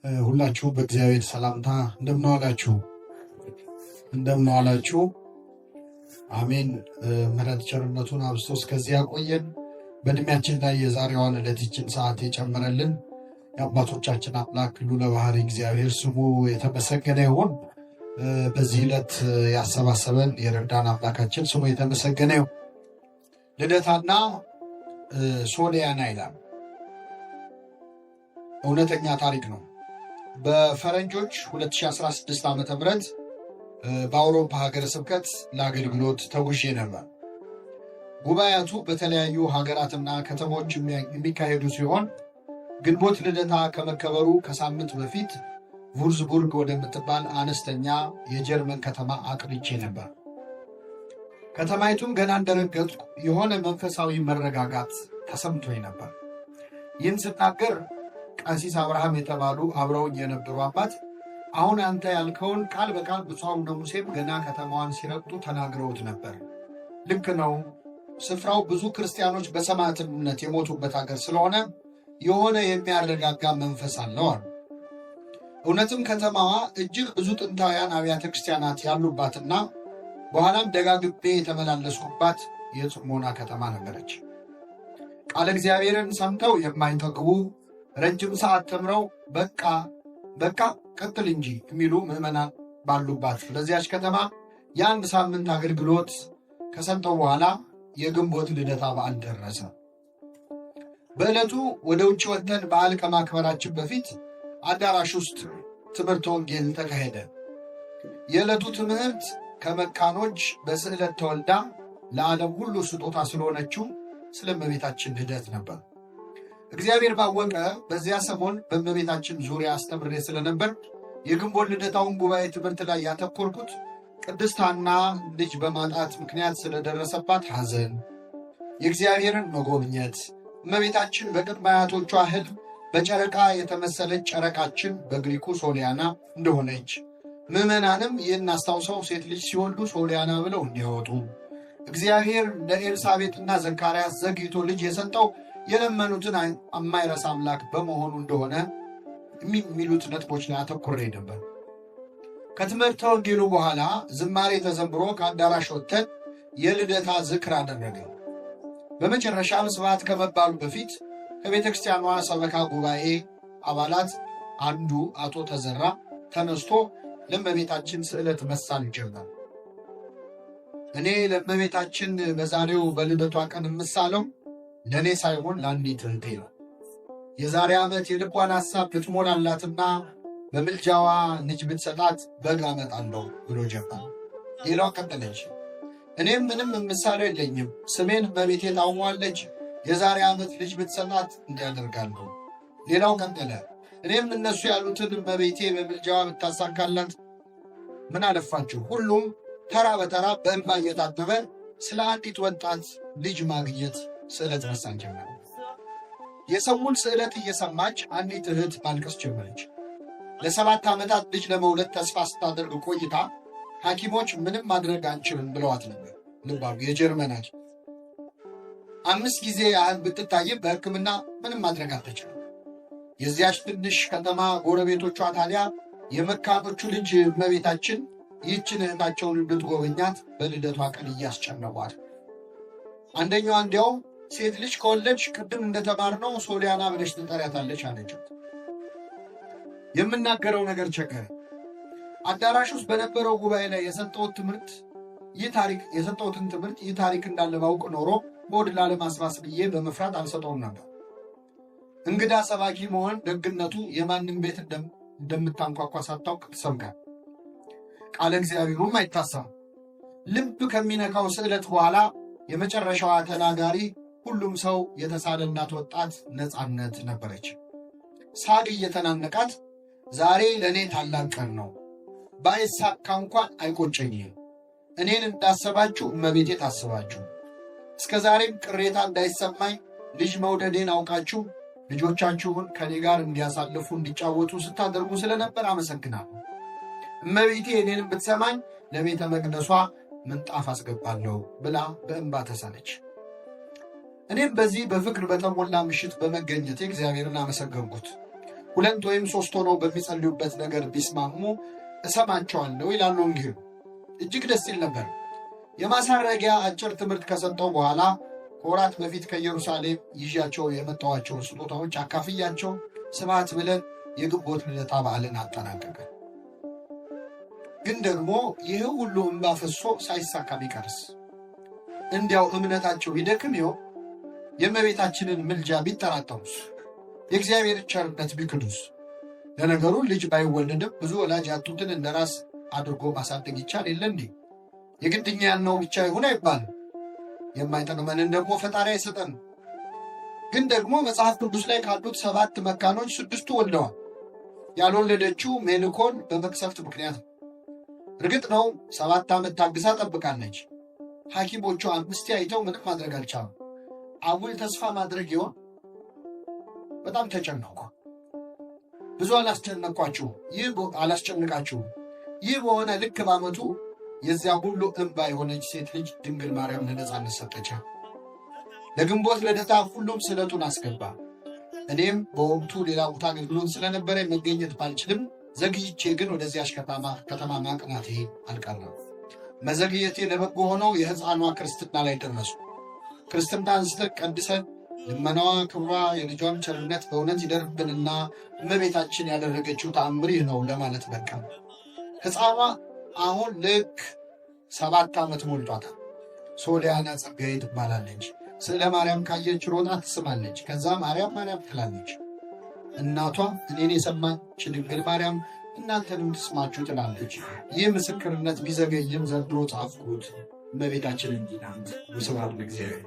ሁላችሁም በእግዚአብሔር ሰላምታ እንደምን ዋላችሁ? እንደምን ዋላችሁ? አሜን። ምሕረት ቸርነቱን አብዝቶ እስከዚህ ያቆየን፣ በእድሜያችን ላይ የዛሬዋን ዕለት ሰዓት የጨመረልን የአባቶቻችን አምላክ ልዑለ ባሕርይ እግዚአብሔር ስሙ የተመሰገነ ይሁን። በዚህ ዕለት ያሰባሰበን የረዳን አምላካችን ስሙ የተመሰገነ ይሁን። ልደታና ሶሊያና ይላል። እውነተኛ ታሪክ ነው። በፈረንጆች 2016 ዓ ም በአውሮፓ ሀገረ ስብከት ለአገልግሎት ተጉዤ ነበር። ጉባኤያቱ በተለያዩ ሀገራትና ከተሞች የሚካሄዱ ሲሆን ግንቦት ልደታ ከመከበሩ ከሳምንት በፊት ቩርዝቡርግ ወደምትባል አነስተኛ የጀርመን ከተማ አቅንቼ ነበር። ከተማይቱን ገና እንደረገጥኩ የሆነ መንፈሳዊ መረጋጋት ተሰምቶኝ ነበር። ይህን ስናገር ቀሲስ አብርሃም የተባሉ አብረውኝ የነበሩ አባት አሁን አንተ ያልከውን ቃል በቃል ብፁዕ አቡነ ሙሴም ገና ከተማዋን ሲረግጡ ተናግረውት ነበር። ልክ ነው። ስፍራው ብዙ ክርስቲያኖች በሰማዕትነት የሞቱበት ሀገር ስለሆነ የሆነ የሚያረጋጋ መንፈስ አለው አሉ። እውነትም ከተማዋ እጅግ ብዙ ጥንታውያን አብያተ ክርስቲያናት ያሉባትና በኋላም ደጋግቤ የተመላለስኩባት የጽሞና ከተማ ነበረች። ቃለ እግዚአብሔርን ሰምተው የማይጠግቡ፣ ረጅም ሰዓት ተምረው በቃ በቃ ቀጥል እንጂ የሚሉ ምዕመናን ባሉባት ለዚያች ከተማ የአንድ ሳምንት አገልግሎት ከሰጠው በኋላ የግንቦት ልደታ በዓል ደረሰ። በዕለቱ ወደ ውጭ ወጥተን በዓል ከማክበራችን በፊት አዳራሽ ውስጥ ትምህርተ ወንጌል ተካሄደ። የዕለቱ ትምህርት ከመካኖች በስዕለት ተወልዳ ለዓለም ሁሉ ስጦታ ስለሆነችው ስለ እመቤታችን ልደት ነበር። እግዚአብሔር ባወቀ በዚያ ሰሞን በእመቤታችን ዙሪያ አስተምሬ ስለነበር የግንቦት ልደታውን ጉባኤ ትምህርት ላይ ያተኮርኩት ቅድስት ሐና ልጅ በማጣት ምክንያት ስለደረሰባት ሐዘን፣ የእግዚአብሔርን መጎብኘት፣ እመቤታችን በቅድመ አያቶቿ ሕልም በጨረቃ የተመሰለች ጨረቃችን በግሪኩ ሶሊያና እንደሆነች፣ ምዕመናንም ይህን አስታውሰው ሴት ልጅ ሲወልዱ ሶሊያና ብለው እንዲያወጡ፣ እግዚአብሔር ለኤልሳቤጥና ዘካርያስ ዘግይቶ ልጅ የሰጠው የለመኑትን የማይረሳ አምላክ በመሆኑ እንደሆነ የሚሉት ነጥቦች ላይ አተኩሬ ነበር። ከትምህርተ ወንጌሉ በኋላ ዝማሬ ተዘምሮ ከአዳራሽ ወጥተን የልደታ ዝክር አደረገ። በመጨረሻም ስብሐት ከመባሉ በፊት ከቤተ ክርስቲያኗ ሰበካ ጉባኤ አባላት አንዱ አቶ ተዘራ ተነስቶ ለእመቤታችን ስዕለት መሳል ጀመር። እኔ ለእመቤታችን በዛሬው በልደቷ ቀን የምሳለው ለእኔ ሳይሆን ለአንዲት እህቴ ነው። የዛሬ ዓመት የልቧን ሐሳብ ብትሞላላትና በምልጃዋ ልጅ ብትሰጣት በግ አመጣለሁ ብሎ ጀመር። ሌላዋ ቀጠለች። እኔም ምንም የምሳለው የለኝም፣ ስሜን እመቤቴ ታውቋለች። የዛሬ ዓመት ልጅ ብትሰጣት እንዲያደርጋለሁ። ሌላው ቀጠለ። እኔም እነሱ ያሉትን እመቤቴ በምልጃዋ ብታሳካላት ምን አለፋችሁ። ሁሉም ተራ በተራ በእንባ እየታጠበ ስለ አንዲት ወጣት ልጅ ማግኘት ስዕለት መሳል ጀመረ። የሰውን ስዕለት እየሰማች አንዲት እህት ማልቀስ ጀመረች። ለ7 ዓመታት ልጅ ለመውለድ ተስፋ ስታደርግ ቆይታ ሐኪሞች ምንም ማድረግ አንችልም ብለዋት ነበር። ልባሉ የጀርመን ሐኪም 5 ጊዜ ያህል ብትታይም በሕክምና ምንም ማድረግ አልተቻለም። የዚያች ትንሽ ከተማ ጎረቤቶቿ ታዲያ የመካኖቹ ልጅ እመቤታችን ይህችን እህታቸውን እንድትጎበኛት በልደቷ ቀን እያስጨነቋት፣ አንደኛዋ እንዲያውም ሴት ልጅ ከወለድሽ ቅድም እንደተማርነው ሶሊያና ብለሽ ትጠሪያታለች አለቻት። የምናገረው ነገር ቸገረ። አዳራሽ ውስጥ በነበረው ጉባኤ ላይ የሰጠሁት ትምህርት ይህ ታሪክ የሰጠሁትን ትምህርት ይህ ታሪክ እንዳለ ባውቅ ኖሮ በሆድ ላለማስባስ ብዬ በመፍራት አልሰጠውም ነበር። እንግዳ ሰባኪ መሆን ደግነቱ የማንም ቤት እንደምታንኳኳ ሳታውቅ ትሰብካል። ቃለ እግዚአብሔሩም አይታሰብም። ልብ ከሚነካው ስዕለት በኋላ የመጨረሻዋ ተናጋሪ ሁሉም ሰው የተሳለላት ወጣት ነፃነት ነበረች። ሳግ እየተናነቃት ዛሬ ለእኔ ታላቅ ቀን ነው፣ ባይሳካ እንኳን አይቆጨኝም። እኔን እንዳሰባችሁ እመቤቴ ታስባችሁ፣ እስከ ዛሬም ቅሬታ እንዳይሰማኝ ልጅ መውደዴን አውቃችሁ ልጆቻችሁን ከኔ ጋር እንዲያሳልፉ እንዲጫወቱ ስታደርጉ ስለነበር አመሰግናለሁ። እመቤቴ እኔንም ብትሰማኝ ለቤተ መቅደሷ ምንጣፍ አስገባለሁ ብላ በእንባ ተሳለች። እኔም በዚህ በፍቅር በተሞላ ምሽት በመገኘቴ እግዚአብሔርን አመሰገንኩት። ሁለት ወይም ሶስት ሆነው በሚጸልዩበት ነገር ቢስማሙ እሰማቸዋለሁ ይላል ወንጌሉ። እጅግ ደስ ይል ነበር። የማሳረጊያ አጭር ትምህርት ከሰጠው በኋላ ከወራት በፊት ከኢየሩሳሌም ይዣቸው የመጣኋቸውን ስጦታዎች አካፍያቸው ስብሐት ብለን የግንቦት ልደታ በዓልን አጠናቀቀ። ግን ደግሞ ይህ ሁሉ እምባ ፈሶ ሳይሳካ ቢቀርስ? እንዲያው እምነታቸው ቢደክም ይሆን? የእመቤታችንን ምልጃ ቢጠራጠሩስ? የእግዚአብሔር ቸርነት ቢክዱስ? ለነገሩ ልጅ ባይወለድም ብዙ ወላጅ ያጡትን እንደ ራስ አድርጎ ማሳደግ ይቻል የለ እንዴ? የግድኛ ያልነው ብቻ ይሁን አይባልም። የማይጠቅመንን ደግሞ ፈጣሪ አይሰጠን። ግን ደግሞ መጽሐፍ ቅዱስ ላይ ካሉት 7 መካኖች 6ቱ ወልደዋል። ያልወለደችው ሜልኮል በመቅሰፍት ምክንያት ነው። እርግጥ ነው 7 ዓመት ታግሳ ጠብቃለች። ሐኪሞቹ 5 አይተው ምንም ማድረግ አልቻሉም። አጉል ተስፋ ማድረግ ይሆን? በጣም ተጨነቅኩ። ብዙ አላስጨነቅኳችሁ፣ ይህ አላስጨንቃችሁ። ይህ በሆነ ልክ በዓመቱ የዚያ ሁሉ እንባ የሆነች ሴት ልጅ ድንግል ማርያም ለነጻነት ሰጠቻት። ለግንቦት ልደታ ሁሉም ስለቱን አስገባ። እኔም በወቅቱ ሌላ ቦታ አገልግሎት ስለነበረ መገኘት ባልችልም ዘግይቼ ግን ወደዚያች ከተማ ማቅናቴ አልቀረም። መዘግየቴ ለበጎ ሆኖ የሕፃኗ ክርስትና ላይ ደረሱ። ክርስትና አንስተን ቀድሰን ልመናዋ ክብሯ የልጇም ቸርነት በእውነት ይደርብንና እመቤታችን ያደረገችው ተአምር ይህ ነው ለማለት በቃ። ሕፃኗ አሁን ልክ 7 ዓመት ሞልቷታል። ሶሊያና ጸጋዬ ትባላለች። ስለ ማርያም ካየች ሮጣ ትስማለች። ከዛ ማርያም ማርያም ትላለች። እናቷ እኔን የሰማች ድንግል ማርያም እናንተንም ትስማችሁ ትላለች። ይህ ምስክርነት ቢዘገይም ዘንድሮ ጻፍኩት። እመቤታችን እንዲህ ናት። ወስብሐት ለእግዚአብሔር።